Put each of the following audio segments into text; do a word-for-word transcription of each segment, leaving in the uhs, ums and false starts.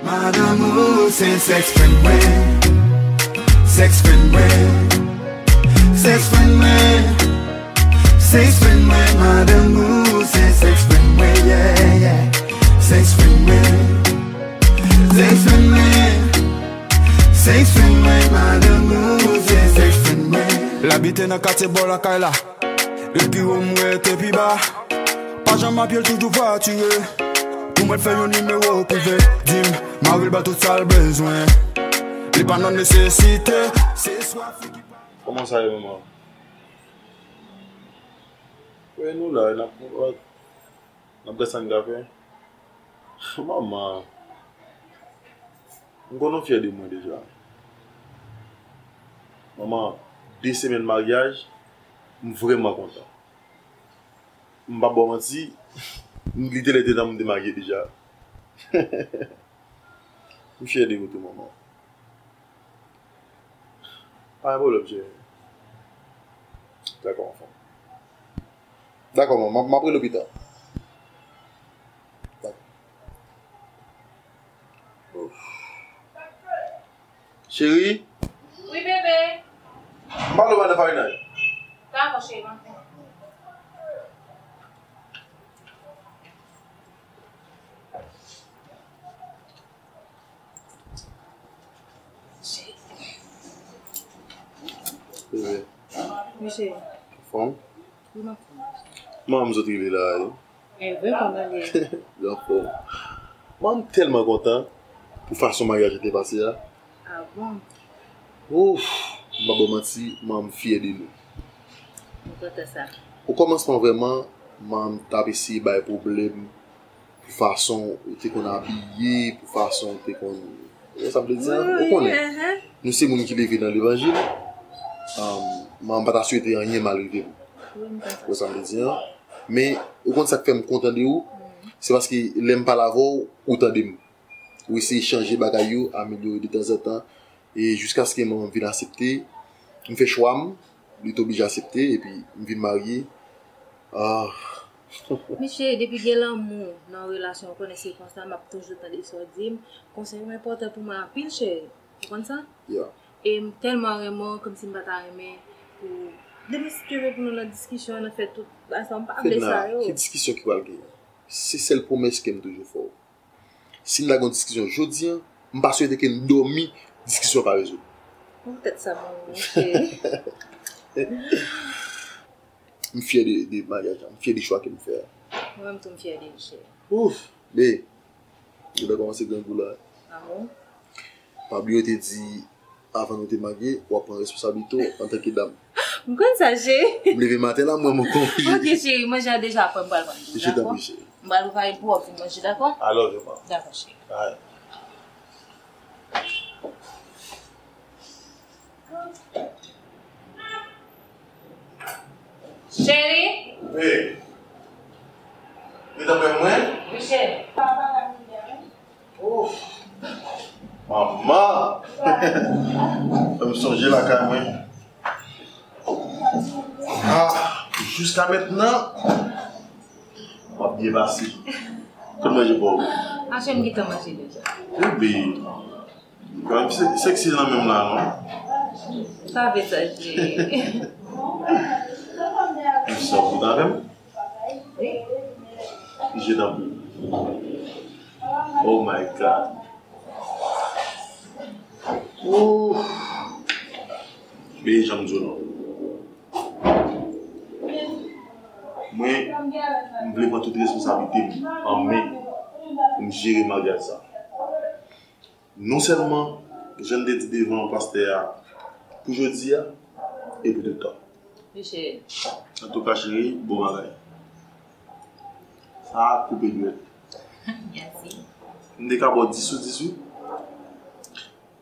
Madanm ou se sex friend mwen. Sex friend mwen. Sex friend mwen. Sex friend mwen, madanm ou se sex friend mwen, yeah, yeah. Sex friend mwen. Sex friend mwen. Sex friend mwen, madanm ou se sex friend mwen. L abite nan katye bò lakay la. Epi w m wè te pi ba. Pa janm apye l, toujou vwatire. Pou mwen fè yon nimewo prive. Di m, mari l ba tout sa l bezwen. Li pa nan nesesite. Se swa fi ki pa. Kòman sa ye, manman? Wè, nou la, n ap, n ap gad sa n ka fè. Manman, m konn ou fyè de mwen deja. Manman, de semèn maryaj, m vrèman kontan. M p ap ba w manti, li te lè te tan m te marye deja. M fyè de ou tou, manman. Pa gen pwoblèm, cheri. Dakò, anfen. Dakò, manman, m ap rele w pita. Dakò. Ouf. Cheri? Wi, bebe. M pale w madan Farina. Dakò, cheri, m ap vini. Bebe. Wi, cheri. Anfòm? Wi, m anfòm. Manman m sot rive la, wi. Enben, kòman l ye? Li anfòm. Manman m tèlman kontan pou fason maryaj la te pase a. Ah bon? Ouf, m p ap ba w manti, manman m fyè de nou. M kontan sa. Okòmansman vrèman, manman m t ap eseye bay pwoblèm pou fason ou te konn abiye, pou fason ou te konn, ou wè sa m vle di a? Ou konnen, nou se moun ki leve nan levanjil. Manman m pa ta swete anyen mal rive m. Ou wè sa m vle di a? Men, ou konn sa k fè m kontan de ou? Se paske lè m pale avè w, ou tande m. Ou eseye chanje bagay yo, amelyore detanzantan. E jiskaske manman m vin aksepte, m fè chwa m, li te oblije aksepte, epi m vin marye. Ah. Mesye, depi gen lanmou nan yon relasyon, ou konnen se konsa, m ap toujou tande sa w di m. Konsèy ou enpòtan pou mwen anpil, cheri. Ou konn sa? Yeah. E m tèlman renmen w, kòmsi m pa ta renmen pou depi si te vle pou nou nan diskisyon, nan fè tout bagay sa, m pa vle sa yo. Ki diskisyon ki pral genyen? Se sèl pwomès ke m toujou fè w. Si n ta gen yon diskisyon jodi a, m pa swete ke n dòmi, diskisyon pa rezoud. Bon, tèt sa bon, monchè. M fyè de, de maryaj la, m fyè de chwa ke m fè a. Mwen menm tou, m fyè de li, cheri. Ouf, be, ou ta kòmanse grangou la. Ah bon? Pa bliye, yo te di, avan nou te marye, w ap pran responsablite w antanke dam. M konn sa, cheri. M leve maten la, mwen, mwen konn. Ok, cheri, manje a deja prè, m pral pran. Je t'en prie, cheri. M pral prepare pou w ap vin manje, dakò? I love you, mom. Dakò, cheri. Alright. Cheri. Hey. Ou gentan prè pou mwen? Wi, cheri. Ouf. Manman. Fè m sonje lakay mwen. Ah, jiska mentnan, w ap byen pase. Tout manje pa w. Mache m gentan manje deja. Bebe. Kanmenm, se, seksi nan menm la, non? Pa vle sa, cheri. Ou sòt bout avè m? Wi. Je t'en prie. Oh my God. Ooh. Men jan m di w non. Mwen, m vle pran tout responsablite m an men pou m jere maryaj sa. Non sèlman, jan n te di devan pastè a, pou jodi a, e pou tout tan. Mesye. Antouka, cheri, bon bagay. Sa a koupe dwèt. Mèsi. M te ka ba w dis sou dis, wi.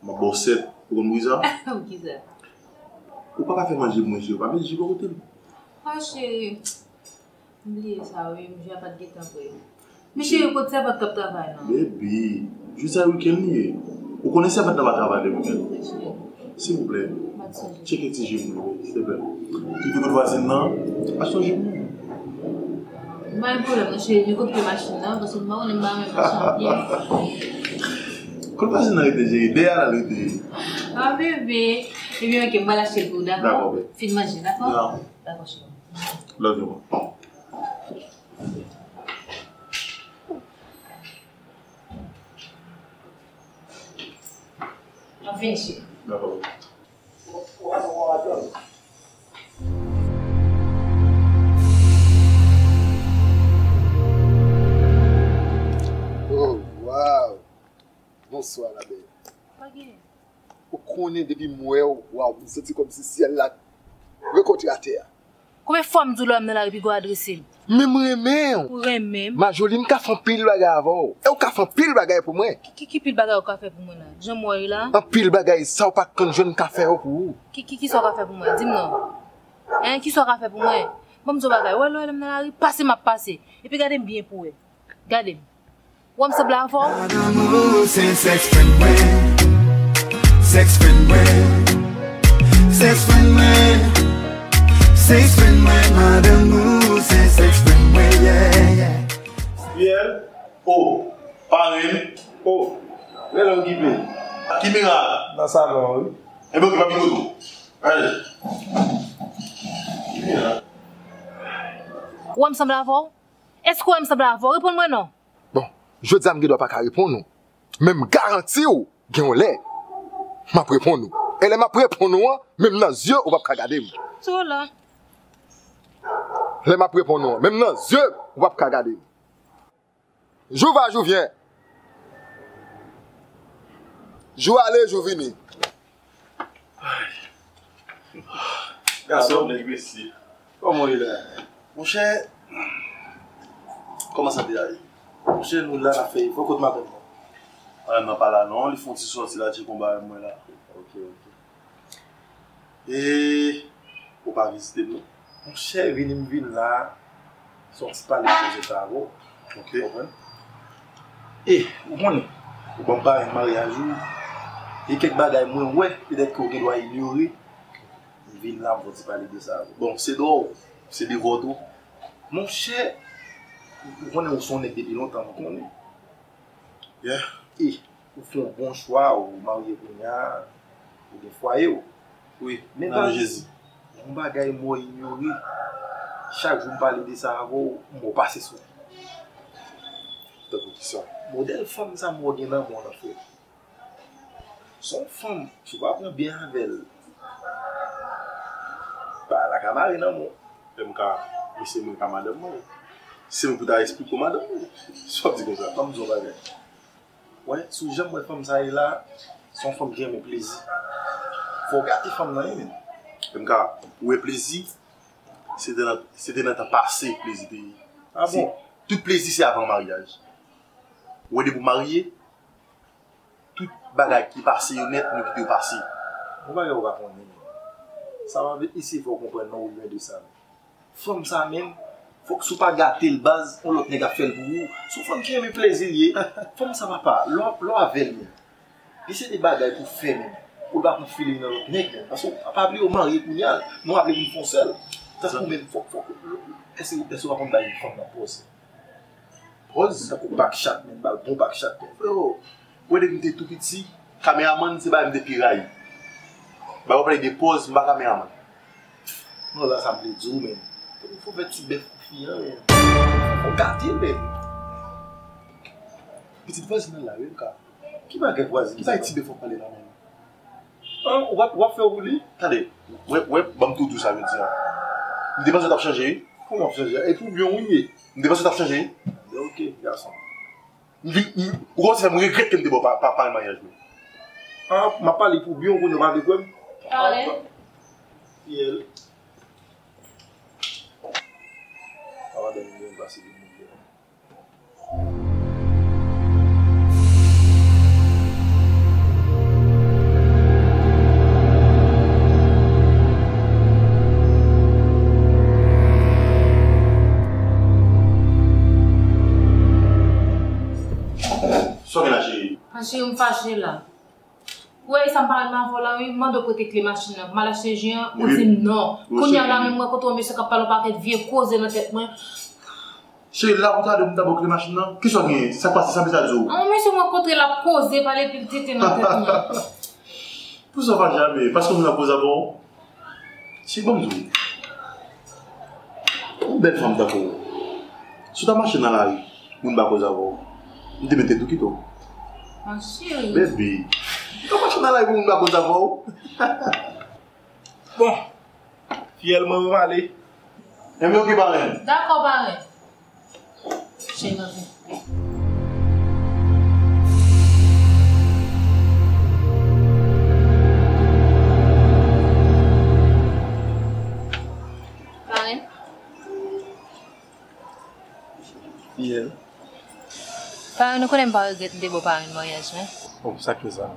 M ap ba w sèt. Ou konn poukisa? Poukisa? Ou pa ka fè manje pou mwen, cheri. Ou pa met ji bò kote m. Ah, cheri. M bliye sa, wi. Manje a pa t gentan prè. Men cheri, kot sèvant k ap travay nan? Baby, jodi a wikenn li ye. Ou konnen sèvant nan pa travay lè wikenn. Silvouplè, tcheke ti ji m, silvouplè. Epi kot vwazin nan, achte yon ji pou mwen. M pa gen pwoblèm non, cheri, men kote machin nan, paske m pa konnen, m pa renmen machin byen. Kot vwazin nan rete, cheri? Dèyè a l al rete. Ah, bebe. Ebyen, oke, m pral achte l pou ou, dakò? Dakò, bebe. Fin manje, dakò? Dakò. Dakò, cheri. Love you, man. M ap vini, cheri. Dakò. Oh, wow! Bonswa, la belle. Pa gen. Ou konnen depi m wè w, waw, m santi kòmsi syèl la rekontre atè a. Konbyen fwa m di w lè w wè m nan lari piga w adrese m? Men m renmen w. Ou renmen m? Majoli, m ka fè anpil bagay avè w. E w ka fè anpil bagay pou mwen. Ki, ki, ki pil bagay ou ka fè pou mwen la? Jan m wè w la? Anpil bagay, sa w pa t konn jwenn m ka fè yo pou ou. Ki, ki, kisa w ka fè pou mwen? Di m non. Hein, kisa w ka fè pou mwen? Ban m di w bagay. Ou wè lè w wè m nan lari, pase m ap pase. Epi gade m byen pou w wè. Gade m. Ou wè m sanble avè w? Madanm ou se sex friend mwen. Sex friend mwen. Sex friend mwen. Sex friend mwen, madanm ou se sex friend mwen, yeah, yeah. Fiyèl, o, parenn, o, rele w Kipe. Kimera. Nan salon an, wi. Ebyen, oke, papi kote w? Ale. Kimera. Ou wè m sanble avè w? Èske w wè m sanble avè w? Reponn mwen non. Bon, jodi a m gen dwa pa ka reponn ou, men m garanti w, gen yon lè, m ap reponn ou. E lè m ap reponn ou an, menm nan zye ou p ap ka gade m. Sou la. Lè m ap reponn ou an, menm nan zye ou p ap ka gade m. Jou va, jou vyen. Jou ale, jou vini. Gason. Alò, nèg mesye. Kòman w ye la? Monchè, kòman sante a ye? Monchè, nou la, n ap fè efò. Kot madanm nan? Madanm nan pa la non, li fè yon ti sòti la, tcheke yon bagay mwen la. Ok, ok. E ou pa vizite m non. Monchè, vini m vin la, se yon ti pale koze sa avè w. Ok. Ou konprann? E, ou konnen, ou ban m parenn maryaj ou. E kèk bagay mwen wè, petèt ke w gen dwa inyore. M vin la, m fè yon ti pale de sa avè w. Bon, se dwa w, se devwa w tou. Monchè, ou konnen ou se yon nèg depi lontan, m konnen. Yeah. E, ou fè yon bon chwa, ou marye kounye a, ou gen fwaye w. Wi, nan non Jezi. Men baz, yon bagay mwen inyore. Chak jou m pale de sa avè w, m wè w pase sou li. Tankou kisa? Modèl fanm sa m wè w gen nan men w nan frè. Se yon fanm, si w pa pran byen avè l, bagay la ka mare nan men w. M ka, mesye mwen ka madanm mwen. Se mwen pou ta esplike w madanm mwen. Sa w ap di konsa? Ban m di w yon bagay. Wè, sou jan m wè fanm sa ye la, se yon fanm ki renmen plezi. Fò w gate fanm nan, wi, men. M ka, ou wè plezi, se te nan, se te nan tan pase plezi te ye. Ah bon? Tout plezi se avan maryaj. Ou wè depi w marye, tout bagay ki pase yo nèt, nou kite yo pase. Yon bagay ou pa konnen, men. Sa m ap eseye fè w konprann nan, ou lwen de sa, men. Fanm sa menm, fòk si w pa gate l baz, yon lòt nèg ap fè l pou ou. Se yon fanm ki renmen plezi l ye. Fanm sa papa, lè w, lè w avè l menm, li se de bagay pou fè menm. Pou l pa pran feeling nan lòt nèg menm. Paske w pa bliye w marye kounye a, nou ap vle vin fè yon sèl. Tankou menm, fòk, fòk, èske, èske w pa konn bay fanm nan pòz? Pòz? Tankou back shot, men, ba l bon back shot, men. Freo, mwen depi m te tou piti, kameramann se bagay m te pi rayi. Ba yo pale de pòz, m pa kameramann. Non, la sa m vle di w, men. Fò w fè ti bèf pou fi an, men. Fò w gate l, men. Pitit vwazin nan la, wi, m ka. Ki bagay vwazin? Ki bagay ti bèf w ap pale la, men? An, w ap, w ap fè w li? Tande, wè, wè, ban m tou di w sa jodi a. M te panse w t ap chanje, wi. Kòman w ap chanje? E pou byen w ye. M te panse w t ap chanje, wi. Oke, gason. M vin, m, ou konn sa fè m regrèt ke m te ba w pa, pa, pa maryaj mwen. An, m ap pale pou byen w, kounye a w pa vle kwè m? Pale. Fiyèl. Awa, dènye m pase de moun. Sa w gen la, cheri? Ah, cheri, m fache la. Ou wè sa m pa renmen avè w la, wi, m mande w prete kle machin nan pou m al achte ji an, ou di m non. Kounye a la menm, mwen kote yon mesye k ap pale yon pakèt vye koze nan tèt mwen. Cheri, la ou ta di m ta ba w kle machin nan? Kisa w genyen? Sa k pase? Sa m sa di w? An, yon mesye m rankontre l ap koze, pale pil tenten nan tèt mwen. Poukisa w pa janm, paske moun ap koze avè w? Si, ban m di w. Yon bèl fanm tankou w. Si w ta mache nan lari, moun pa koze avè w, m te mete tou kite w. An, cheri. Baby, w ta mache nan lari pou moun pa koze avè w? Bon, fiyèl mwen, mwen ale. Enben, oke, parenn. Dakò, parenn. Cheri, antre. Parenn. Fiyèl. Parenn, ou konnen m pa regrèt m te ba w parenn maryaj mwen. Oh, sa k fè sa?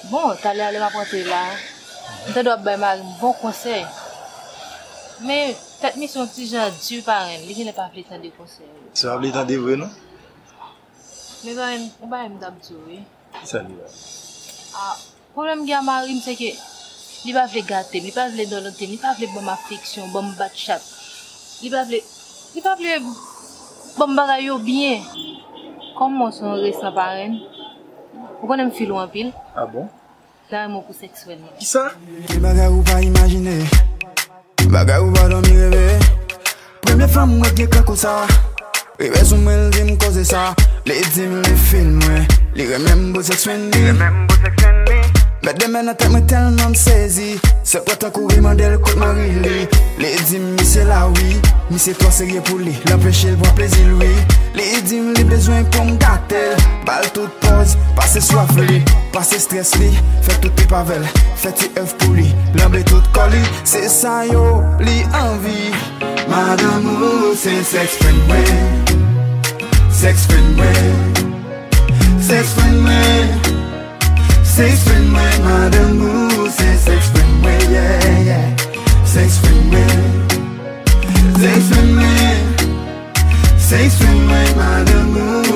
Bon, talè a lè m ap rantre la, m tande w ap bay mari m bon konsèy. Men, tèt misye yon ti jan di parenn, li genlè pa vle tande konsèy yo. Sa pa vle tande vre, non? Men parenn, yon bagay m t ap di w, wi. Kisa li la? Ah, pwoblèm m gen ak mari m, se ke li pa vle gate m, li pa vle dòlote m, li pa vle ban m afeksyon, ban m bat chat. Li pa vle, li pa vle ban m bagay yo byen. Kòm mwen se yon resan parenn, ou konnen m fil ou anpil. Ah bon? L ta renmen w pou sèks fren mwen. Kisa? Gen bagay ou pa imajine. Bagay ou pa dòmi reve. Premye fanm mwen gen kankou sa. Rive sou mwen, l di m koze sa. Li di m li fil mwen. Li renmen m pou sèks fren li. Met de men nan tèt mwen tèlman m sezi. Sèl pran tankou ri mande l kot mari li. Li di m misye la wi. Misye twò serye pou li. L anpeche l pran plezi l wi. Li di m li bezwen pou m gate l. Ba l tout pòz, pase swaf li, pase strès li, fè tout trip avè l, fè ti èf pou li, lanbe tout kò li, se sa yo li anvi. Madanm ou se sèks fren mwen, sèks fren mwen, sèks fren mwen, sèks fren mwen, madanm ou se sèks fren mwen, yeah, yeah. Sèks fren mwen, sèks fren mwen, sèks fren mwen, madanm ou